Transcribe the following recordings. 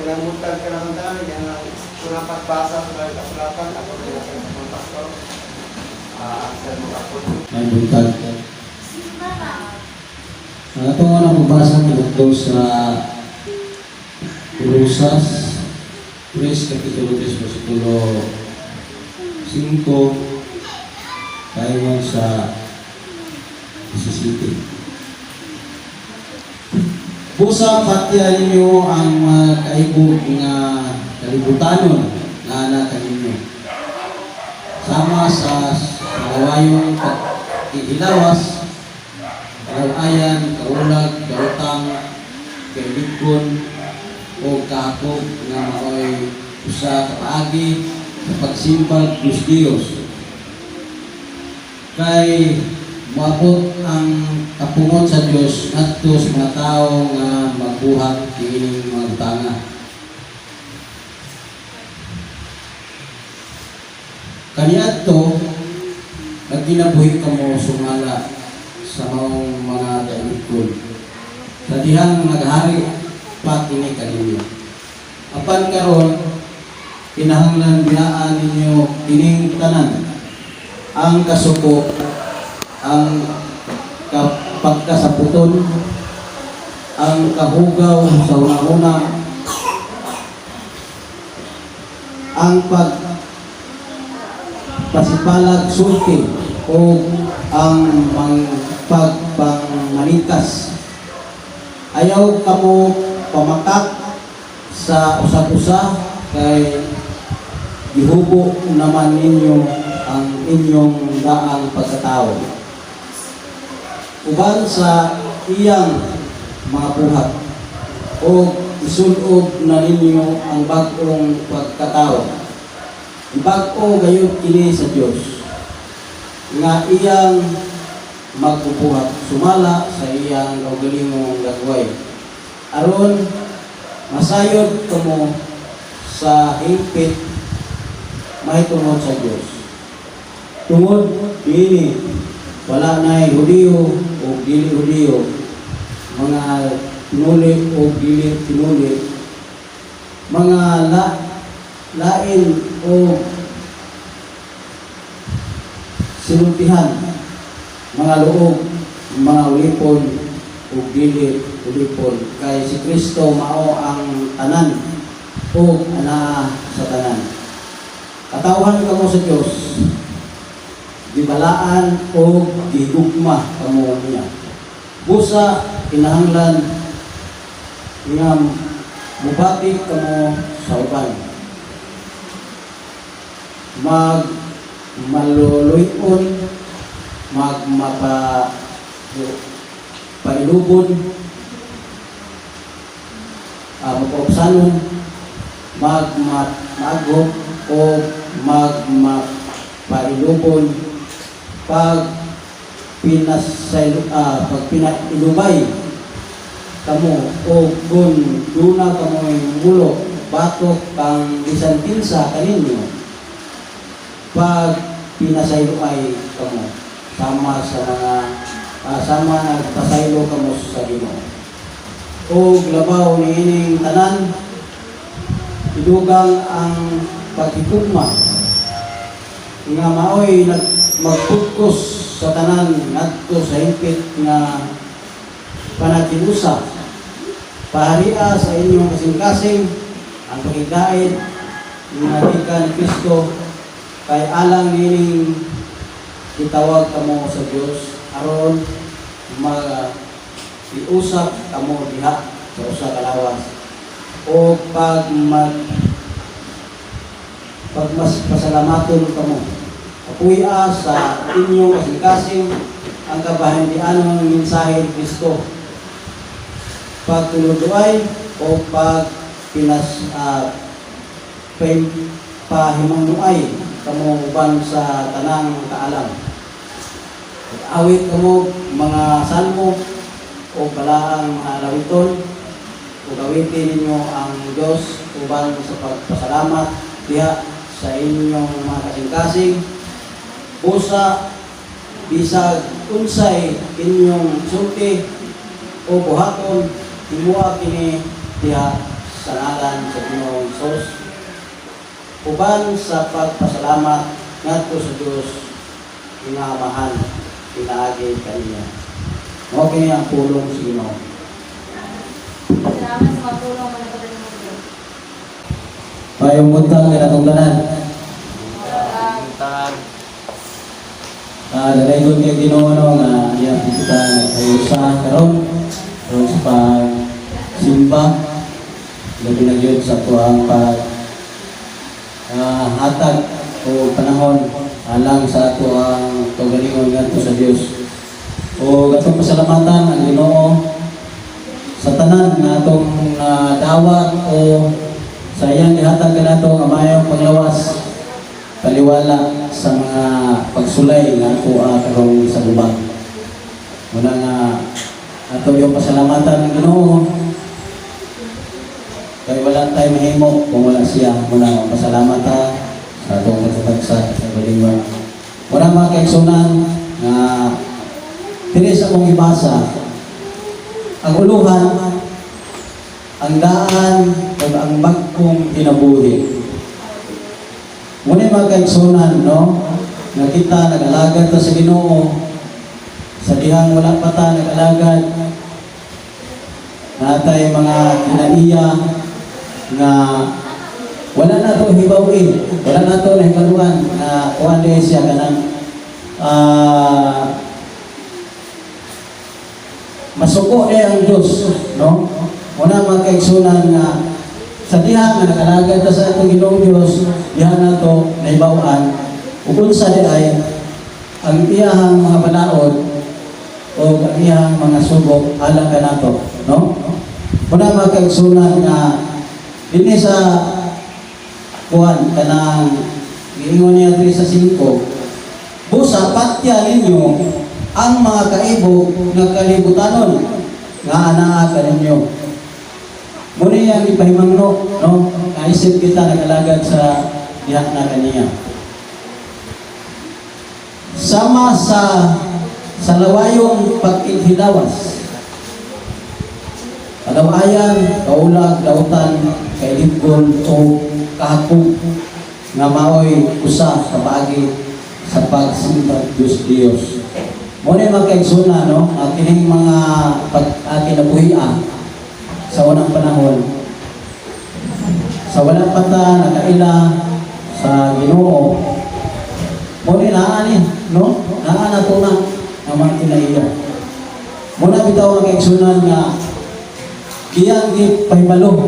Magandang buntag kanang tanan nga unang pagbasa sa mga kasulatan ako pinasa sa mga pastor. Sir mga po. May buntag. Ang atong unang pagbasa pinagdo sa Colosas 3, Kapitulo 3, versikulo 5, paingon sa 17. Busa patya ninyo ang mga kaibog nga kalibutanon nga ana kaninyo. Sama sa lawayong paghihilawas, kalawayan, kaulag, karutang, kaibigon, o kahakog nga maoy usa ka paagi sa pagsimbag Diyos Diyos. Kay moabot ang kapungot sa Dios ngadto sa mga tawo nga magbuhat kining mga butanga. Kaniadto nagkinabuhi kamo sumala sa maong mga kailibgon sa dihang naghari pa kini kaninyo. Apan karon, kinahanglan binaan ninyo kining tanan: ang kasuko, ang pagkasaputon, ang kahugaw sa una-una, ang pag pasipalag sulti o ang pagpangmanikas. Ayaw kamo pamakak sa usag-usa kay gihubo naman ninyo ang inyong daang pagkatao uban sa iyang mga buhat o isulob na ninyo ang bag-ong pagkatao. Ibag-o gayud kini sa Dios nga iyang magbubuhat sumala sa iyang kaugalingong gagway aron masayod kamo sa hingpit mahitungod sa Dios. Tungod niini wala nay Hudiyo o dili Hudiyo, mga tinuli o dili tinuli, mga lain o sinultihan, mga luog, mga ulipon o dili ulipon, kay si Kristo mao ang tanan o anaa sa tanan. Katawhan kamo sa Dios, gibalaan o gigugma kamo niya. Busa kinahanglan nga mubati kamo sa uban. Mag maluluyon, magmapa pailubon, mapaupsanon, magmaagop o magmapailubon pag pag pinailubay kamo o kung duna kamoy mulo batok kang bisan kinsa kaninyo pag pinasaylo ay kamo sama sa mga sama nagpasaylo kamo sa Ginoo. O labaw niining tanan, idugang ang paghigugma nga maoy nag magpugkos sa tanan ngadto sa hingpit nga panaghiusa. Paharia sa inyong kasing-kasing ang pakigdait nga gikan ni Kristo, kay alang niining gitawag kamo sa Dios aron ma iusap kamo diha sa usa ka lawas o pag mas pasalamaton kamo. Apuya sa inyong kasing-kasing ang kabahindianong mensahe ni Kristo pagtuluduay o pag pinas pahimanuay kamo uban sa tanang kaalam. Awit kamo mga salmo o balaang mga alawiton o gawitin ninyo ang Diyos uban sa pagpasalamat diha sa inyong mga kasing-kasing. Busa bisag unsay inyong sulti o buhaton, himoa kini diha sa sa ngalan sa Ginoong Hesus uban sa pagpasalamat ngadto sa Dios nga Amahan pinaagi kaniya. Mao kini ang pulong sa Ginoo. Salamat sa mga pulong mga nagpadaling mo, Diyos. Maayong buntag kanatong tanan. Buntag. Dalaygon kay Ginoo, no, nga iya kita nagkayusa karon karon sa pagsimba, labi na gyud sa tuang pag hatag o panahon alang sa ato ang kaugalingon ngadto sa Dios. O atong pasalamatan ang Ginoo sa tanan nga atong nadawat o sa iyang gihatag kanato nga maayong panglawas taliwala sa mga pagsulay nga ato karong sa lubang. Muna nga ato yung pasalamatan ng Ginoo kay wala tayo mahimo kung wala siya. Muna pasalamat ta sa atong tagsa sa galingon. Muna, mga kaigsunan, nga diri sa akong ibasa ang uluhan, ang daan o ang bag-ong kinabuhi. Muna, mga kaigsunan, no? Nga kita nag-alagad ta sa Ginoo sa dihang wala pa ta nag-alagad, natay mga kinaiya nga wala na to hibaw-i, wala na to nahibaluan nga kuan diay siya kanang masuko diay ang Diyos, no? Una, mga kaigsunan, nga sa diha nga nakalagad ta sa atong Ginoong Dios, diha nato nahibaw-an ug unsa di ay ang iyahang mga balaod o ang iyahang mga subok alang kanato, no? Una, mga kaigsunan, nga dinhi sa kuan kanang giingon niya diri sa 5, "Busa patya ninyo ang mga kaibog nga kalibutanon nga anaa kaninyo." Muna yang ipahimangno, no? Naisip kita nagalagad sa diha na kaniya. Sama sa lawayong pagkighilawas. Kalawayan, kaulag, dautan, kailibgon o kahakog nga maoy usa ka paagi sa pagsimba Diyos Diyos. Muna, mga kaigsunan, no? Ang kining mga pag kinabuhia sa unang panahon sa wala pa ta nakaila sa Ginoo, mo ni naa ni, no, naa na to na ang mga kinaiya. Muna bitaw, mga kaigsunan, nga iyang gipahibalo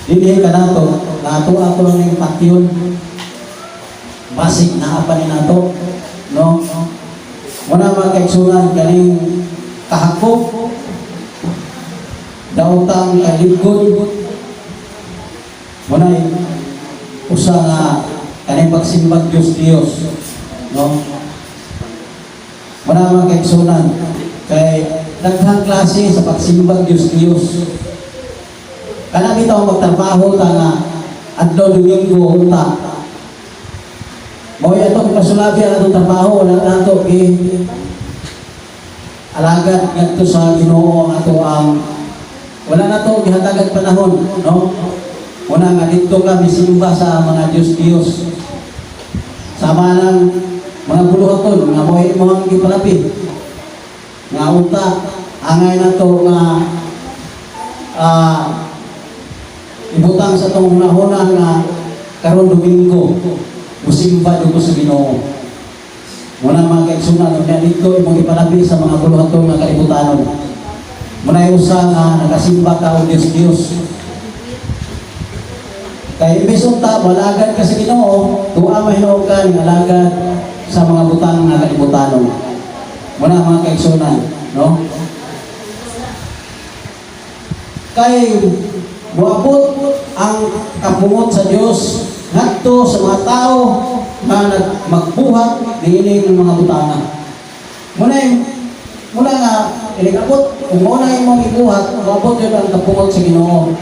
dinhi kanato nga ato ato ning patyon basig naa pa ni nato, no? Muna, mga kaigsunan, kaning kahakop, daotang, kalibgon, muna usa nga kaning pagsimbag Diyos Diyos, no? Muna, mga kaigsunan, kay daghang klase sa pagsimbag Diyos Diyos. Kana bitaw magtrabaho ta nga adlaw Domingo unta mao atong pasulabi ang atong trabaho, wala nato gi alagad ngadto sa Ginoo ang ato ang wala na to gihatagan panahon, no? Una nga didto ka misimba sa mga Diyos Diyos. Sama ng mga buluhaton nga mo imong gipalabi. Nga unta angay na to nga ibutang sa atong hunahuna nga karon Domingo musimba jud ko sa Ginoo. Muna, mga kaigsunan, nga dito imong gipalabi sa mga buluhaton nga kalibutanon. Muna usa nga nagasimba ka og Diyos Diyos. Kay imbes unta malagad ka sa Ginoo, tuwa mahinuog ka ning alagad sa mga butang nga kalibutanon. Muna, mga kaigsunan, no? Kay moabot ang kapungot sa Dios ngadto sa mga tao nga magbuhat niining mga butanga. Muna muna nga inig-abot kung mao na imong ibuhat, moabot yun ang kapungot sa Ginoo.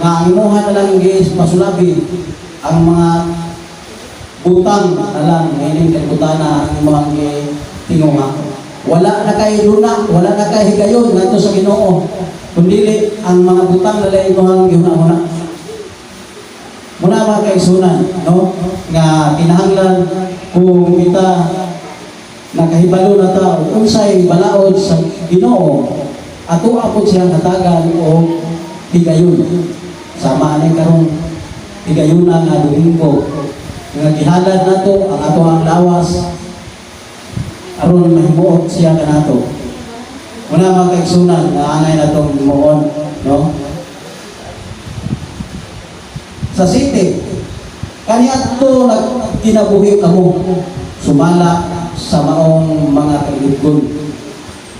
Nga ang imuha na lang gis pasulabi ang mga butang na lang niining kalibutana ang imong tinguha. Wala na kay luna, wala na kay higayon ngadto sa Ginoo. Kundili ang mga butang na lain mo gihuna-huna. Muna, mga kaigsuonan, no? Nga kinahanglan kung kita nakahibalo na ta og unsay balaod sa Ginoo, ato apod siyang hatagan og higayon. Sama ani karong higayuna nga Domingo nga gihalad nato ang ato ang lawas aron mahimuot siya kanato. Muna, mga kaigsuonan, nga angay natong himuon, no? Sa 7, kaniadto nagkinabuhi kamo sumala sa maong mga kailibgon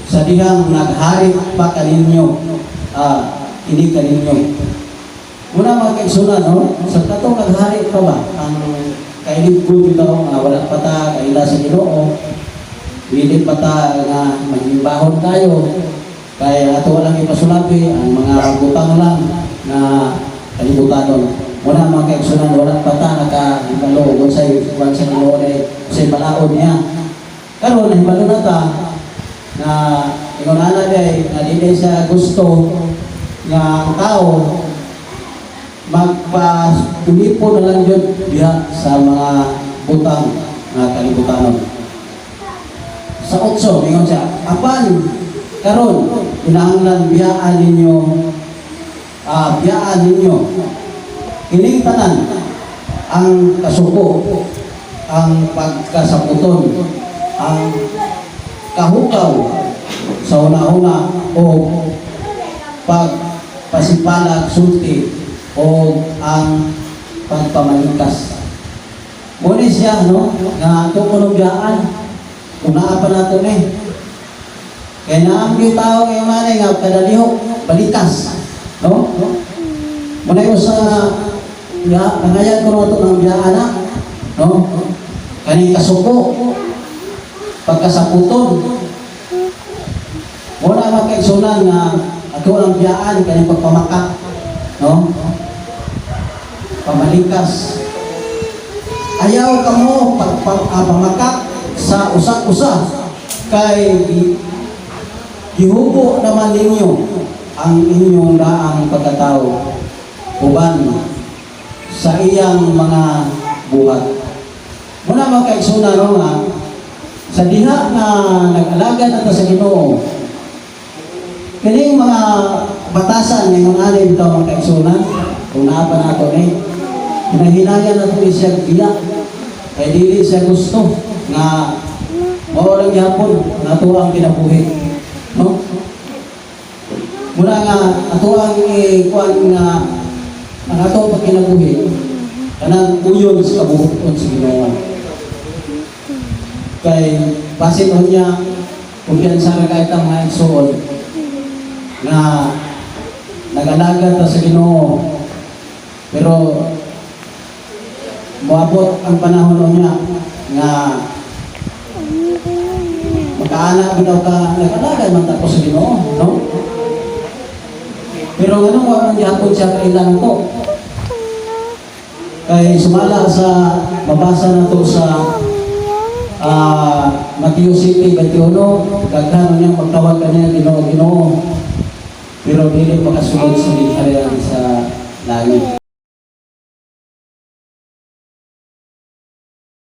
sa dihang naghari pa kaninyo, ini kaninyo. Muna, mga kaigsuonan, no? Sa katong naghari pa ba ang kailibgon bitaw nga wala pa ta kaila sa Ginoo, dili pa ta nga maglimbahon tayo kay ato lang ipasulabi ang mga butang lang na kalibutanon. Muna, mga kaigsuonan, wala pa ta nakahibalo kung sa kung sa Ginoo day sa balaod niya. Karon nahibalo na ta na ingon ana day nga dili sa gusto nga ang tao magpa-ulipon na lang yun diha sa mga butang nga kalibutanon. Sa 8, ingon siya, apan karon kinahanglan biyaan ninyo kining tanan: ang kasuko, ang pagkasaputon, ang kahukaw sa una-una o pagpasipalag sulti o ang pagpamalikas. Muna siya, no? Nga ato kuno biyaan. Kung naa pa nato ni. Kaya naang tao ngayon nga nga kadalihok, balikas. No? Muna yung sa ya, nangayan ko nato ng biyaan na. No? Kaning kasuko, pagkasaputon. Muna, mga kaigsuonan, nga ato ang biyaan kaning pagpamakak. No? Pamalikas. Ayaw kamo pagpamakak sa usa-usa kay gihubo naman ninyo ang inyong daang pagkatao uban sa iyang mga buhat. Muna, mga kaigsuonan, no, nga sa diha nga nag-alagad na ta sa Ginoo, kining mga batasan ng mga ani bitaw, mga kaigsuonan, kung naa pa nato ni, hinahinayan na ni siya biya kay dili siya gusto nga mao lang gyapon nga ato ang kinabuhi, no? Muna nga ato ang ikuan nga ang ato pagkinabuhi kanang uyon sa kabuoton sa Ginoo kay basin niya kumpiyansa ra kay tang mga igsuon nga nag-alagad ta sa Ginoo, pero moabot ang panahon niya nga makaana bitaw ka, nag-alagad man ta ko sa Ginoo, no? Pero nganong wa man gyapon siya kailangan to? Kay sumala sa mabasa na to sa Mateo 7:21, daghan niyang magtawag kaniya, "Ginoo, Ginoo," pero dili makasulod sa gingharian sa langit.